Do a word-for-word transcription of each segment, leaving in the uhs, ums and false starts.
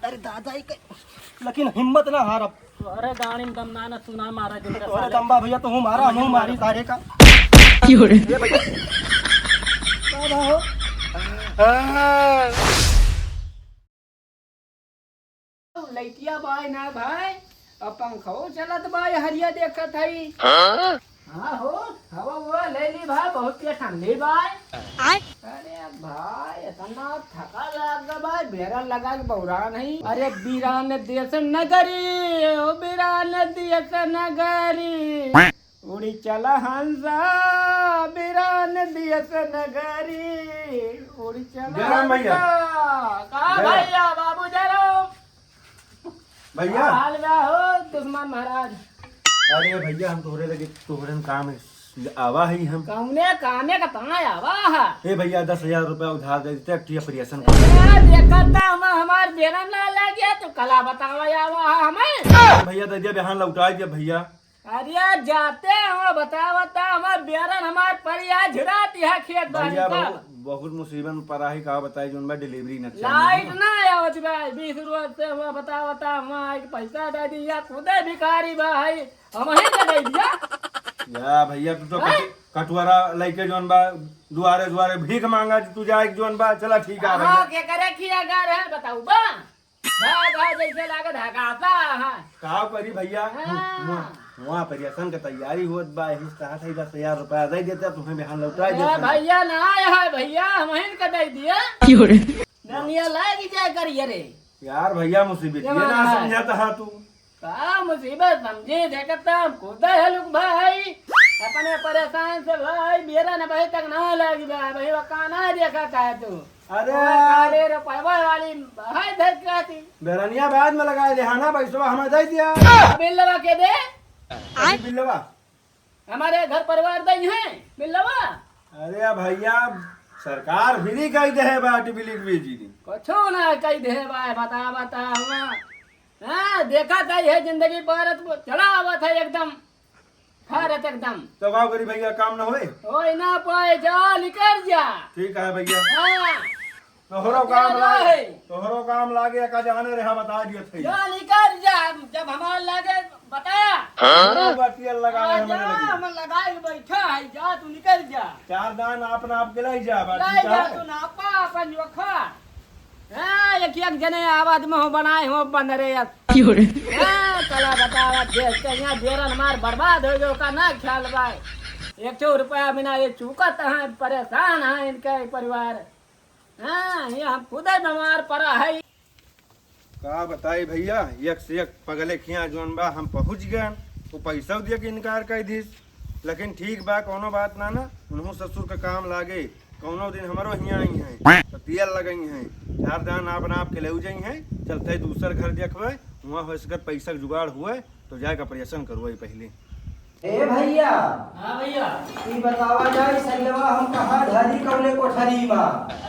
अरे दादा, ई के-, लेकिन हिम्मत ना हारब। अरे गाड़ी में दम ना, ना सुना मारा जिनका तोरे साले। दम बा भैया, तू मारा, हम मारी सारे का। का बा हो? लइटिया बाय ना भाई, अब पंखो चलत बाय, हरिया देखत हई। हाँ? हाँ हो, हवा वो ले ली भाई, बहुत तेज ठंडी बाय। आय? अरे भाई, इतना थका लाग गया भाई, बेरन लगा के बौरा नहीं। अरे बीरान देश नगरी, ओ बीरान देश नगरी। उड़ी चला हंसा, बिरान दियस नगरी, उड़ी चला जय राम भैया। हंसा। का जय राम। भैया, बाबू जय राम। भैया। का हाल बा हो दुश्मन महाराज? अरे भैया, हम तोहरे लगे, तोहरे हम काम आवा ही हम। कौने कामे का तना आवा है? ए भैया, दस हजार रुपया उधार दे देते, अट्ठी operation कर। ए, देखा था हम, हमार बेरन ना लगे, तो कला बतावा आवा है हमें। भैया, दे दिया, बिहान लौटा दिया भैया। अरे जाते हम बतावता, हमार बेरन हमार परिया झिराती है खेत बाड़ी भैया, का। बहुत, बहुत मुसीबत में परा है, का बताई, जोन बा delivery न चल लाइट ना आवत बा, बीस रोज से हम बतावता, हम एक पैसा दे दिया, खुदे भिखारी बा है, हम ही के दे दिया। या भैया, तू तो हैं? कटु-, कटुआरा लइके जोन बा, दुआरे दुआरे भीख मांगा, तू जाए जोन बा, चला ठीक है हाँ, भैया। के करे खिया गा रहे, बताऊ बा। भाग, भाग, जैसे लागे धगाता है। का करी भैया? हाँ। वहाँ, वहाँ operation के तैयारी होत बा, यही से कहत है दस हजार रुपया दे देता, तुम्हें बिहान लौटा अरे देता। भैया ना आया है भैया, हम इनका दे दिए। क्यों रे? ननिया लाग जाए करिए रे। यार भैया मुसीबत ये ये ना बात है। समझता है तू। का मुसीबत समझी, देखता हम खुद है लोग भाई, अपने परेशान से भाई, बेरा न भाई तक ना लागी बा, भाई वो काना देखा का है तू। अरे। अरे रे, पैवा वाली है धर के आती। बेरनिया बाद में लगाए ले, हाँ ना, पैसवा हमें दे दिया। बिल्लवा के दे। अभी बिल्लवा। हमारे घर परिवार दे हैं, बिल्लवा। अरे भैया, सरकार free कही दे है बा, टिबिलिक बेची दी। कुछो ना कही दे है बा, बता, बता, हुआ। हाँ, देखा था ये जिंदगी भारत को चला हुआ था एकदम। भारत एकदम। तो का करी भैया, काम न होए? होए ना पाए, जा निकल जा। ठीक है भैया। हाँ। तोहरो काम लागे, तोहरो काम लागे, का जाने रहा, बता दियो थे। जा निकल जा, जब हमार लागे बताया। हाँ? बतिया लगा है हमरे लगे। हम लगाए बैठा है, जा तू निकल जा। चार दान आप नाप के ले जा, बाकी ले जा। तू नापा अपन जोखा। हाँ, एक एक जने आवाज में हो बनाए हो बंदरे यार। क्यों रे? हाँ, चला बतावा, देश के यहाँ बेरन मार बर्बाद हो गयो का ना ख्याल बा। एक सौ रुपया बिना ये चूकत हैं, परेशान हैं इनके परिवार। हाँ, ये हम खुदे बीमार पड़ा है। का बताई भैया, एक से एक पगले खिया जोन बा, हम पहुँच गए, वो पैसा दिए के इनकार कर दीस। लेकिन ठीक बा, कौनो बात ना ना, उनहू ससुर का काम लागे, कौनो दिन हमरो हियाँ आई हैं, तो तेल लगई हैं, चार दान आप नाप के ले जाई हैं, चलते दूसर घर देखबे, वहाँ हो सके पैसा के जुगाड़ हुए, तो जाए के operation करवाई पहले। ए भैया। हाँ भैया। ई बतावा जाए, सरियवा हम कहाँ धरी, कौने कोठरी मा?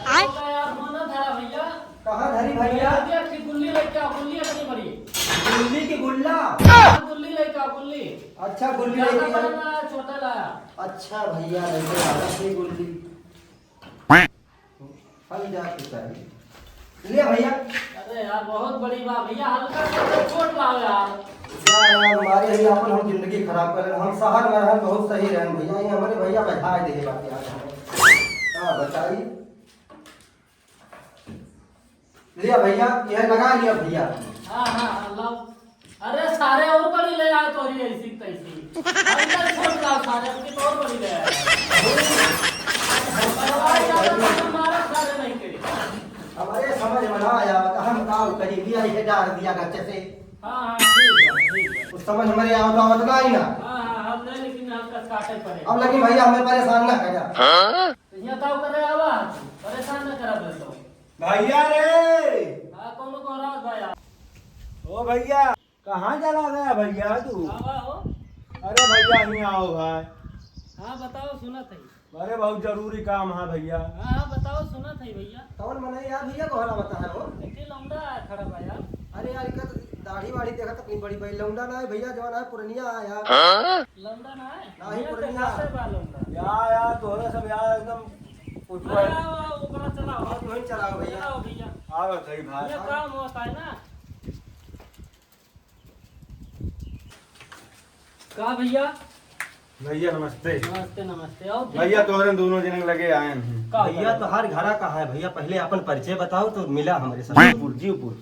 आय। तो यार, फोन ना धरा भैया। कहाँ धरी भैया? भैया, एक गुल्ली लेके आओ, गुल्ली अपनी बड़ी। गुल्ली की गुल्ला? हाँ, गुल्ली लेके आओ, गुल्ली। अच्छा, गुल्ली ज्यादा लेके बड़ा आओ। ना, छोटा लाया। अच्छा भैया, लेके आ रहा है गुल्ली। हम जात के चाहिए। ले भैया। अरे यार, बहुत बड़ी बात भैया, हल्का सा तो छोट लाओ यार। जा यार, मारे ही अपन हम जिंदगी खराब कर लेन। हम शहर में रहन, बहुत सही रहन भैया, ये हमरे भैया बैठा दे बात यार। हाँ, बताई। लिया भैया, यह लगा लिया भैया। हाँ, हाँ, हाँ, लाओ। अरे सारे और बड़ी ले आए तोरी ऐसी तैसी। अरे छोट लाओ सारे, उनकी तो और बड़ी ले आए। हमारे ज्यादा तो मारा सारे नहीं के। हमारे समझ में ना आया, तो हम काम करी, लिया ये डाल दिया गच्चे से। हाँ, हाँ, ठीक है, ठीक है। उस समझ में आया तो आवत ना ही ना। हाँ, हाँ, हम नहीं, लेकिन हम कस काटे पड़े। अब लेकिन भैया हमें परेशान ना करा। तो यहाँ ताऊ करे आवा, परेशान न करा बस तो। भैया रे! हाँ, कौनो को रात भाई आ। ओ भैया, कहाँ चला गया भैया तू? आवा हो। अरे भैया, यहीं आओ भाई। हाँ, बताओ, सुनत है। अरे बहुत जरूरी काम है भैया। हाँ, हाँ, बताओ, सुनत है भैया। कौन मनई यार भैया, कोहरा बता है हो? इतनी लौंडा आया खड़ा बा यार। अरे यार, इनका तो दाढ़ी वाढ़ी देखा तो कहीं बड़ी बड़ी लौंडा ना है भैया, जवान है पुरनिया है यार। हाँ? लौंडा ना है? ना ही भैया, पुरनिया। कैसे बा लौंडा? यार, यार, तोहरे सब यार एकदम उठवा। अरे, आओ, आओ, ऊपर चलाओ। आओ, तुम ही चलाओ भैया। चलाओ भैया। आवत है भाई। ये काम होता है ना। का भैया? भैया नमस्ते। नमस्ते, नमस्ते। और भैया तोहरे दोनों जने लगे आए हैं। का भैया भैया? तोहार घरा कहाँ है भैया? पहले अपन परिचय बताओ तो मिला हमरे साथ। जीवपुर, जीवपुर।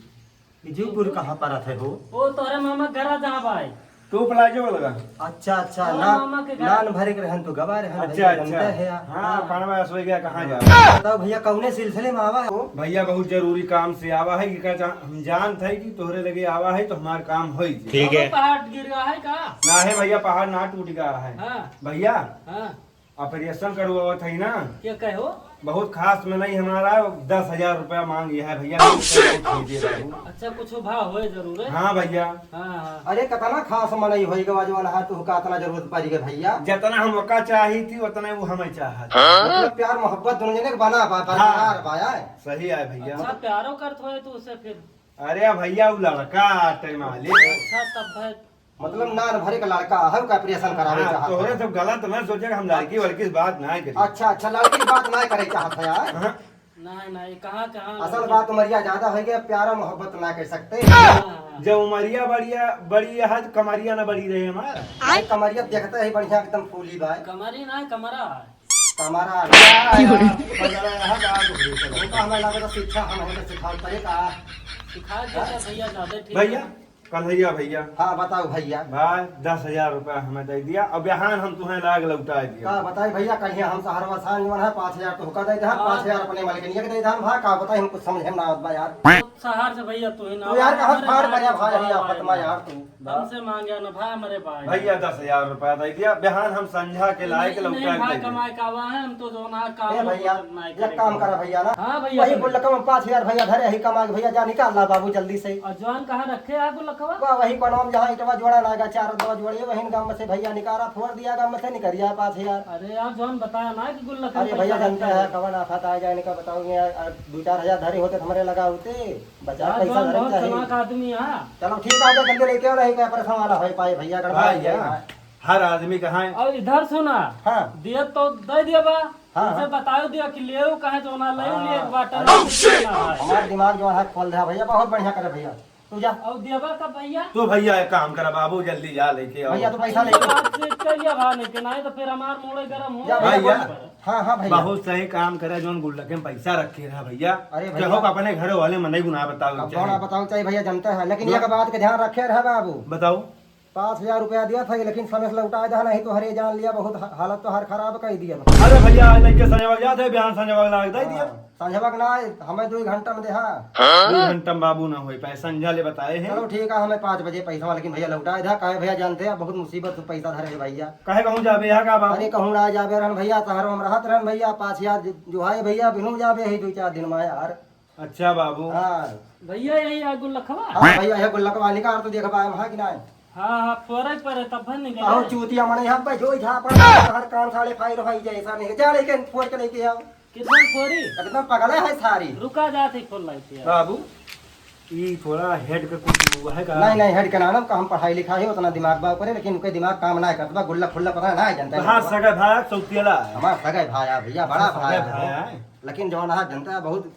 जीवपुर कहाँ परत है हो? ओ तोहरे मामा घरा जहाँ भाई। टू प्लाजो वाला। अच्छा, अच्छा, हाँ, ना, मामा के घर। नान भरे के रहन तो गवा रहन अच्छा, भैया, अच्छा। जानते हैं आप। हाँ, हाँ। पानवा सो गया, कहाँ जा? बताओ भैया, कौने सिलसिले में आवा हो? भैया, बहुत जरूरी काम से आवा है, कि का जा-, हम जानत है कि तोहरे लगे आवा है, तो हमार काम होई जी। ठीक है। कौनो पहाड़ गिर गया है का? ना है भैया, पहाड़ ना टूट गया है। हाँ। भैया, हाँ। ऑपरेशन करवावत है ना। क्या कहे हो? बहुत खास में नहीं हमारा, दस हजार रुपया मांग लिया है भैया, हम तो बहुत भेजे बाबू। अच्छा, कुछ भाव होए जरूर है। हाँ भैया। हाँ, हाँ। अरे, कितना खास मनई होई गवा जवन है, तू का इतना जरूरत पड़ी गई भैया? जितना हम ओका चाही थी, उतना वो हमें चाहत। मतलब प्यार मोहब्बत दोनों जने के बना बा, बरकरार बा, आय? सही है भैया। अच्छा, प्यारो करत होए तू उससे फिर? अरे भैया, वो लड़का आटे मालिक। अच्छा, तब है। मतलब नान भरे का लड़का है, ओका ऑपरेशन करावे हाँ, चाहत तोहरे है। सब गलत ना सोचे, हम लड़की वड़की से बात ना करी। अच्छा, अच्छा, लड़की की बात ना करे चाहत है यार। हाँ। नहीं, नहीं, कहाँ, कहाँ असल लड़की? बात उमरिया ज्यादा हो गया, प्यारा मोहब्बत ना कर सकते। हाँ, हाँ। जब उमरिया बढ़िया, बड़ी है तो कमरिया ना बड़ी रहे हमारा। भाई, कमरिया देखते ही बढ़िया एकदम फूली बा। कमरी ना, कमरा है। कमरा। क्या यार, पगला है, क्या तो बोलते हो? हमका हमें लगा तो शिक्षा हम हमके सिखाओ पड़े का? सिखा देता भैया, ज्यादा ठीक भैया, है। कन्हैया भैया। हाँ, बताओ भैया। भाई, दस हजार रुपया हमें दे दिया, अब बिहान हम तुम्हें लाग लौटा दिया। का बताई भैया, कहीं हम सहरवा सान जवन है, पाँच हजार तो हुका दे दे, हाँ। पाँच हजार अपने मालिकनिया के दे दे, भाई, का बताई, हम कुछ समझे में ना आवत बा यार। तो सहर से भैया तू ही ना तो यार, आवा, कहाँ हमरे फाड़ भाई पड़े कुछ भाई, भाव आफत भाई। मा यार तू। हमसे मांगे ना भाई, हमरे भाई। भैया, दस हजार रुपया दे दिया, बिहान हम संझा के लाए के नहीं, लौटा नहीं, के भाई दे दिया। कमाए का आवा है, हम तो जौन है काम ए भैया, ना एक करे काम के। करा भैया ना। हाँ भैया, वही बोल। गुल्लक में पाँच हजार भैया धरे, यही कमा के भैया जा निकाल ला बाबू जल्दी से। और जौन कहाँ रखे है गुल्लकवा? वाह, वही कोनवा में जहाँ ईंटवा जोड़ा लागा, चार दो जोड़े, वही गम से भैया निकाला, फोड़ दिया गम से, निकल गया पाँच हजार। अरे यार, जौन बताया ना कि गुल्लक में अरे पैसा भैया, जानते रखे हैं, हैं। कवन आफत आ जाए, इनका बताओ, ये, आ, दो चार हजार धरे होते तो हमरे लगा होते, बचा यार, पैसा जौन धरे बहुत चाहिए। चालाक आदमी है। चलो ठीक है, आजा जल्दी लेके आओ, नहीं क्या परेशान वाला हो पाए भैया, गड़बड़ा भाई, जाए यार। भाई। हर आदमी कहाँ है? और इधर सुना, हाँ। दिया तो दे दिया बा, हाँ, उनसे हाँ। बताओ दिया कि लेव कहे तो ना लेव, हाँ। लिए एक बार अरे, टन ना है। हमार दिमाग जो है खोल दिया भैया, बहुत बढ़िया करे भैया। तू जा। और देबा का भैया? तो भैया एक काम करा बाबू, जल्दी जा लेके आओ। भैया तो पैसा लेके बातचीत कर लिया भाई, नहीं के नहीं तो फिर हमार मूड़े गरम हो जा भैया। भैया। हाँ, हाँ भैया। बहुत सही काम करे, जौन गुल्लक में पैसा रखे रहा भैया। अरे भैया। केहू का अपने घर वाले मनई गुनाह बताओ कब चाहे। बताओ चाहे भैया, जानते हैं, लेकिन हाँ। एक बात के ध्यान रखे रहा बाबू। बताओ। पाँच हजार रुपया दिया था, लेकिन समय से लौटा दे, नहीं तो हरे जान लिया, बहुत हा-, हालत तो हर खराब कर दिया। अरे भैया, आज लइके संजवा जात है, बिहान संजवा लाग दे दिया। हाँ, संजवा के ना, हमें दो घंटा में दे, हाँ। दो घंटा में बाबू ना होई पाए, संझा ले बताए हैं। चलो ठीक है, हमें पाँच बजे पैसा, लेकिन भैया लौटा दे, काहे भैया जानते हैं, बहुत मुसीबत से पैसा धरे है भैया। काहे कहूँ जाबे यहाँ का बाबू? अरे कहूँ ना जाबे रहन भैया, शहर में रहत रहन भैया, पाँच हजार जो, जो है भैया, बिनू जाबे है दो चार दिन में यार। अच्छा बाबू। हाँ। भैया यही है गुल्लकवा? हाँ भैया, यह गुल्लकवा निकाल तो देखबा, हम है कि नहीं? हाँ, हाँ, फोरे पर है, तब भर निकले। अहो चूतिया मने, हम पे जोई झापड़, हर काम साले फायर होई जाए, ऐसा नहीं। जा लेके फोड़ के लेके आओ। कितना फोरी? एकदम पगला है सारी। रुका जात है, फोन लाइट यार। बाबू, ई थोड़ा हेड के कुछ हुआ है का? नहीं, नहीं, हेड के ना, ना, हम पढ़ाई लिखाई उतना दिमाग बा करे, लेकिन उनके दिमाग काम ना करत बा, गुल्लक फुल्लक पता ना जानता है। हाँ, सगा भाई, सौतियला है। हमारा सगा भाई है भैया, बड़ा अच्छा, भाई सगा है। भाई है। लेकिन जौन है जनता बहुत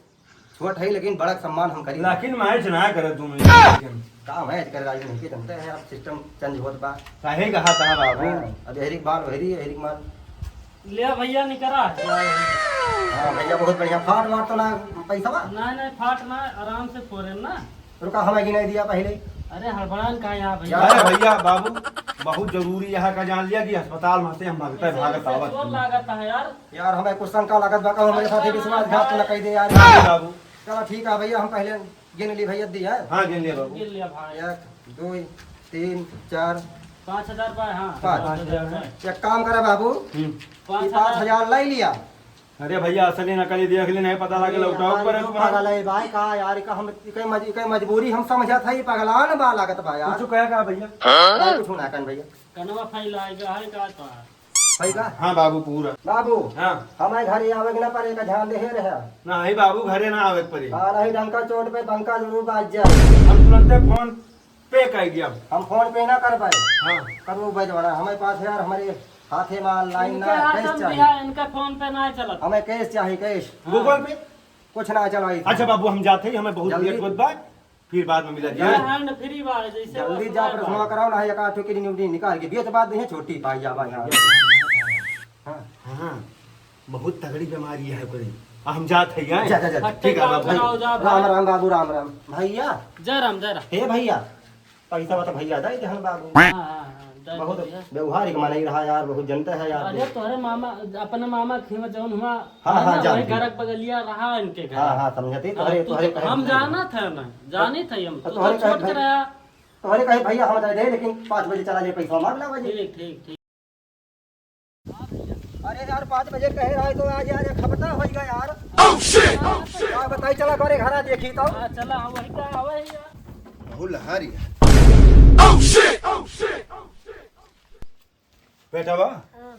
छोट है, लेकिन बड़ा सम्मान हम करी। लेकिन मैच ना करे दोनों जने। का मैच करे, राजू नहीं के जनता है, अब सिस्टम चेंज होत बा। सही कहा था बाबू। हाँ, अब एहरिक बाल, वहरी, एहरिक माल। ले भैया निकरा। हाँ भैया, बहुत बढ़िया। फाट वाट तो ना पैसा बा? नहीं, नहीं, फाट ना, आराम से फोरे ना। रुका, हमें गिनाई दिया पहले। अरे हड़बड़ान का यहाँ भैया? अरे भैया, बाबू, बहुत जरूरी यहाँ का जान लिया कि अस्पताल में से हम भागते भागत आवत जोर हई। लागत है यार। यार, हमें कुछ शंका लागत बा, कहूँ हमारे साथे विश्वासघात न कई दे यार। हाँ, बाबू। चलो, ठीक है भैया, हम पहले गिन ली भैया, दी है। हाँ, गिन लिया बाबू। गिन लिया भाई। एक, दो, तीन, चार। पाँच हजार पाए, हाँ। पाँच। पाँच हजार है। एक काम करा बाबू, हम्म। ये पाँच हजार। पाँच हजार लाई लिया। अरे भैया, असली नकली देख ली, नहीं पता लागे, अरे लौटाओ यार, पर ये तो पागल है भाई, का यार, का हम, इके मज-, इके मजबूरी हम समझत है, ये पगलान बा लागत बा यार। कुछ कहे का भैया? नहीं, कुछ ना कन भैया। कनवा फैलाए का है का तो? सही का? हाँ बाबू, पूरा। बाबू, हाँ। हमारे घरे आवे के ना पड़े, का ध्यान दे रहे। नहीं बाबू, घरे ना आवे के पड़े। हाँ, नहीं, डंका चोट पे डंका जरूर बाज जाए। हम तुरंते फोन पे कर दिया। हम फोन पे ना कर पाए। हाँ। कब वो बजवाना? हमारे पास यार, हमारे हाथे में लाइन इनके ना, हाथ कैश में चाहिए। दिया, इनका फोन पे ना चलत। हमें कैश चाहिए, कैश। हाँ। Google पे? कुछ ना चलाई। अच्छा बाबू, हम जात हई, हमें बहुत जल्दी। लेट होत बा, फिर बाद में मिला जाए। हाँ, ना फ्री बा, जैसे जल्दी वो जा, सुना प्रार्थना बा। कराओ ना, एक आध ठो किडनी उडनी निकाल के बेच बात नहीं, छोटी पाई जाबा यहाँ। हाँ। हाँ, बहुत तगड़ी बीमारी है ओकरे। आ, हम जात हई, आए? जा, जा, जा। ठीक है बाबू। कराओ जा, राम, भाई। राम बाबू, राम, राम। भैया। जय राम, जय राम। हे भैया, पैसा बता भैया, दे दे हम बाबू। हाँ, हाँ, हाँ, दे बहुत दे भैया। व्यवहारिक मनई रहा यार, बहुत जनता है यार। अरे तोहरे मामा, अपने मामा के हियाँ जौन हुआ हाँ, है हाँ, ना, जान वही गई। घर के बगलिया रहा इनके घर। हाँ, हाँ, समझते, हाँ, तोहरे, तू तोहरे तो कहे हम भाई। जाना था ना, जानी था हम, तो तू तोहरे तो कहे छोट भाई। रहा। तोहरे कहे भैया हम दे दे, लेकिन पाँच बजे चला जाए, पैसा मांग ला भाई। ठीक, ठीक, ठीक। अरे यार, पाँच बजे कहे रहे तो आज यार एक हफ्ता होइ गया यार। Oh, shit! Oh, shit! का बताई, चला करे घरा देखी तो। हाँ, चला, हम वही का आवे ही यार। बहुत लहार यार। Oh, shit! Oh, shit! Oh, shit! बेटा बा, हाँ।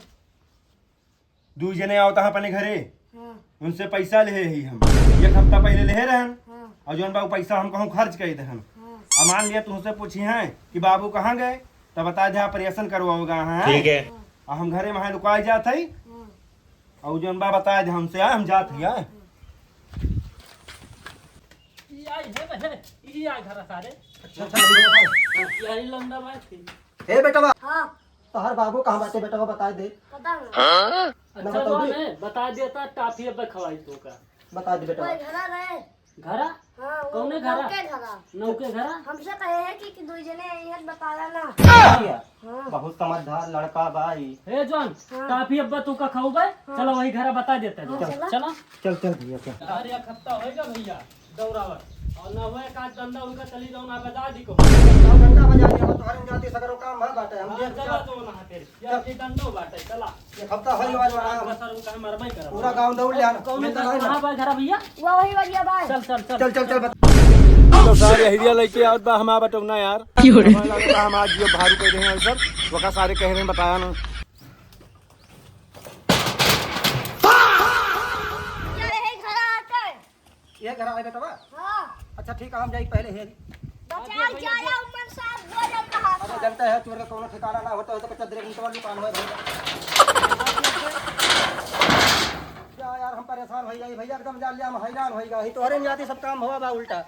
दू जने आवता है अपने घरे, हाँ। उनसे पैसा लेहे ही हम। एक हफ्ता पहिले लेहे रहन, हाँ। और जौन बा उ पैसा हम कहूँ खर्च कर देहन। हाँ। और मान लिया तुमसे पूछी हैं कि बाबू कहाँ गए, तब बता दे ऑपरेशन करवाओगा, हाँ। ठीक है। और हम घरे में लुकाए जात हई, हाँ। और जौन बा बता दे हमसे, आए, हम जात हई, आए। ई आई है बे, ई आई घर सारे। अच्छा, अच्छा, लौंडा भाई। यही लौंडा भाई थी। ए बेटवा। हाँ। तोहर बाबू कहाँ बाटे बेटवा, बताए दे। पता ना। हाँ? ना अच्छा, बताओ जौन भी। है, बता देता, टाफी अब खवाई तो का। बता दे बेटवा। कोई घरा रहे? घरा? हाँ, वो कौने घरा? नौके घरा। नौके घरा? हमसे कहे है कि, कि दू जने आई है, बताया ना। किया? हाँ। बहुत समझदार लड़का बा ई। हे जौन, हाँ। टाफी अब्बा तू का खाऊ बे? हाँ। चला वही घरा बता देता है। हाँ, चला। चला। चल, चल भैया, चल। अरे, एक हफ्ता होएगा भैया, दौड़ावत। और ना हुए का धंधा उनका चली जाओ, ना बता दी को। और घंटा बजा दिया, तोहरे जाति सगरो काम है बाटे, हम हाँ, देख चला जा। तो ना तेरे। या चल। ये डंडो बाटे, चला। एक हफ्ता होई आज बना। बस, और उनका हम मरबे करब। पूरा गांव दौड़ लिया। कौन मिलता है ना। कहाँ बा घरा भैया? वही बढ़िया बा। चल, चल, चल। चल, चल, चल, बता। तो सारे हिरिया लेके आवत बा, हम आ बटौना यार। क्यों रे? हमें लगता हम आज ये भारू कह रहे हैं सर, वका सारे कह रहे हैं, बताया ना। क्या रे, घर आके? ये घर आए बेटवा? हाँ। अच्छा ठीक है, हम जाई पहले हे। बचा जाया उमर साहब, वो जब कहा अरे था। जनता है, चोर का कोनो ठिकाना ना होता है तो कच्चा दरेक निकल दुकान में भैया। क्या यार, हम परेशान हो गए भैया, एकदम जान लिया, हम हैरान हो गए। ही तोहरे जाति सब काम हुआ बा उल्टा।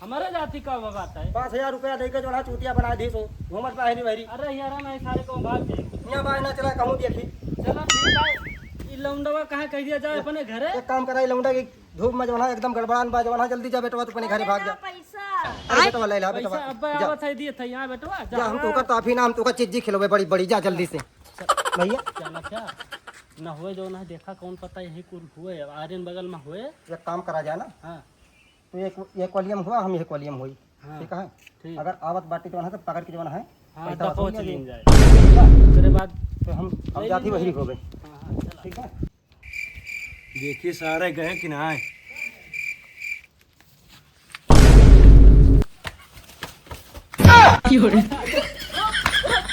हमारे जाति का हुआ बात है? पाँच हजार रुपया दे के जो ना चूतिया बना दी सो, घूमत बाहरी बहरी। अरे यार, नहीं सारे को भाग दे। यहाँ बाहर ना चला कहूँ देखी। चला ठीक है, ई लौंडवा कहाँ कह दिया जाए अपने घरे? एक काम करा, ई लौंडा की धूप में जवना एकदम गड़बड़ान बा, जवना जल्दी जा बेटवा, तू अपने घरे भाग जा। पैसा। अरे बेटवा, ले ला पैसा बेटवा, अब्बा जा। आवत है, दिए थे यहाँ बेटवा, जा। जा, हम तोका टाफी ना, हम तोका चिज्जी खिलवे बड़ी बड़ी, जा जल्दी से। भैया। क्या ना क्या? ना हुए जो ना देखा, कौन पता यही कुल हुए, आर्यन बगल में हुए। एक काम करा जाए ना। हाँ। तो एक, एक कॉलियम हुआ, हम एक कॉलियम हुई। हाँ। ठीक है? ठीक। अगर आवत बाटी जवन है तो पकड़ के जवन है, हाँ, पैसा वसूल लिया जाए। जाए। ठीक है? तेरे बाद तो हम, हम ले जाती लीजिए। वही हो गए। हाँ, हाँ, चला। ठीक है? देखिए सारे गए कि ना आए।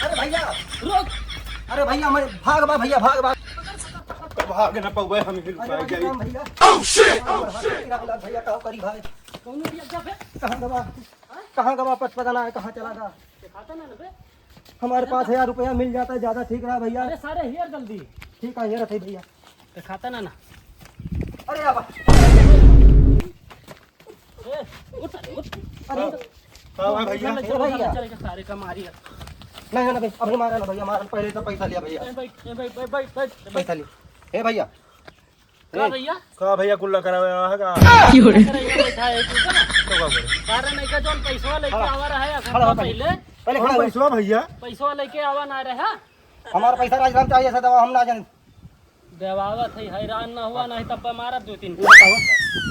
अरे भैया, रुक। अरे भैया, मैं भाग बा भैया, भाग बा। भाग ना पावे हम, हिल अरे पाए भैया, जाई। भैया। Oh, shit! Oh, shit! भैया, का करी भाई? कौन भैया, जा बे। कहाँ गवा? हाँ? कहाँ गवा? पत-, पता ना है, कहाँ चला गया? दिखाता ना बे। हमारे पाँच हजार रुपया मिल जाता है, ज्यादा ठीक रहा भैया। अरे सारे हियर जल्दी। ठीक है, हियर है भैया। दिखाता ना ना। अरे बाबा। ए, उठ, उठ। अरे। का बा भैया? चल, चल, ए भैया। चल, चल, सारे का मारी है। नहीं, नहीं, नहीं, अभी मारा ना भैया, मारा, पहले तो पैसा लिया भैया। ए भाई, ए भाई, भाई, भाई, भाई, पैसा लिया। ए भैया। का ए, भैया? का भैया कुल्ला करावे आवा है का? क्यों रे? अरे, ये बैठा है, तू का? तो का करे? कारण नहीं का, जौन पैसवा लेके खड़ा। आवा रहा है, खड़ा हो पहले। पहले। पहले कौन खड़ा हो। पैसवा भैया? पैसवा लेके आवा ना रहा। हमारा पैसा राजधाम चाहिए, ऐसा दवा हम ना जान। देवावत है, हैरान ना हुआ, नहीं तब मारब दो तीन। ये बताओ।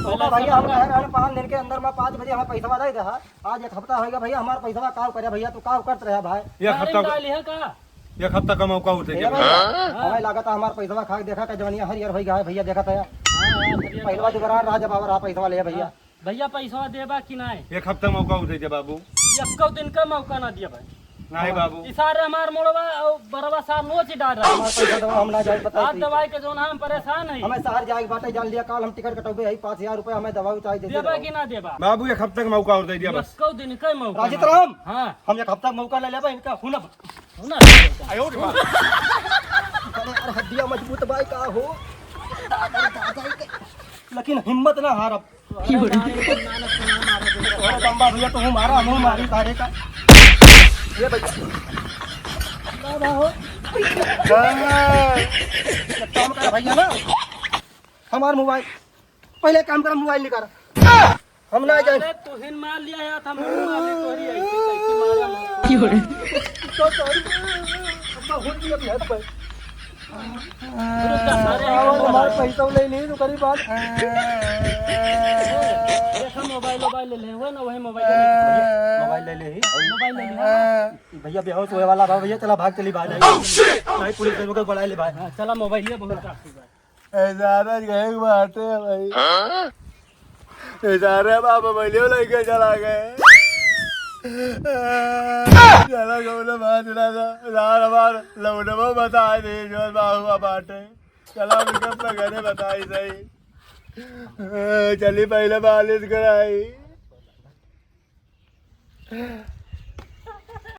तो का भैया, हम कह रहे हैं, पाँच दिन के अंदर में पाँच बजे हमें पैसवा दे दे, हाँ। आज एक हफ्ता होएगा भैया, हमारा पैसवा का करे भैया, तू का करत रहे भाई? एक गाड़ी हफ्ता में डाली है का? एक हफ्ता का मौका उठे ए के भैया, हाँ? हमें लागत है हमार पैसवा खा के देखा का जवनिया हरियर होई गया है भैया, देखत है। हाँ, हाँ, हरियर पैसवा होई दोबारा गया। रहा जब आवा रहा पैसवा ले भैया। हाँ, भैया पैसवा देबा कि नहीं? एक हफ्ता मौका उठे दे बाबू। एको दिन का मौका ना दिया भाई। नहीं बाबू। ई सारे हमार मोड़वा और बरवा सार नोच डाल रहा है। हमार पैसा दवा हम ना जाए, पता आज है। दवाई के जो ना हम परेशान है। हमें शहर जाए के बाटे, जान लिया, काल हम टिकट कटौबे है, पाँच हजार रुपया हमें दवाई चाहिए, दे देबा दो। कि ना देबा? बाबू एक हफ्ता का मौका और दे दिया बस। एको दिन का मौका राजित ना राम। हाँ। हम एक हफ्ता मौका ले लेबा, इनका हुनब। हो ना? आयो रे माँ। अरे यार, हड्डियाँ मजबूत बाय का हो? दादा रे दादा, ई के लेकिन हिम्मत ना हारब। अरे दम्बा भैया, तू मारा, हम मारी सारे का। ये भैया। का बा हो? एक काम कर भैया ना, हमार मोबाइल, पहले काम कर, मोबाइल निकाल। हम ना जाए। अरे तू हिन मार लिया यार, हम हिन मार ले, तोरी ऐसी कैसी मारा हम। तो सॉरी। अब बहुत भी अभी हद पर। अरे हमार पैसा ले ली, तू करी बात। देखा मोबाइल, मोबाइल ले ले, हुआ ना वही मोबाइल ले ले। मोबाइल ले ले ही। मोबाइल ले ले। भैया बेहोश होए वाला बा भैया, चला भाग चली बाहर। नहीं पुलिस के बुला ले भाई। हाँ, चला मोबाइल ये बहुत काफी बा। ए सारा गए बाटे भाई। ए सारे बाबा मोबाइल लेके चला गए। चला गौले बात ना था। यार हमार लौटबो बता दे जो बाबू बाटे। चला उनके अपना घरे बताई सही। चली पहले मालिश कराई।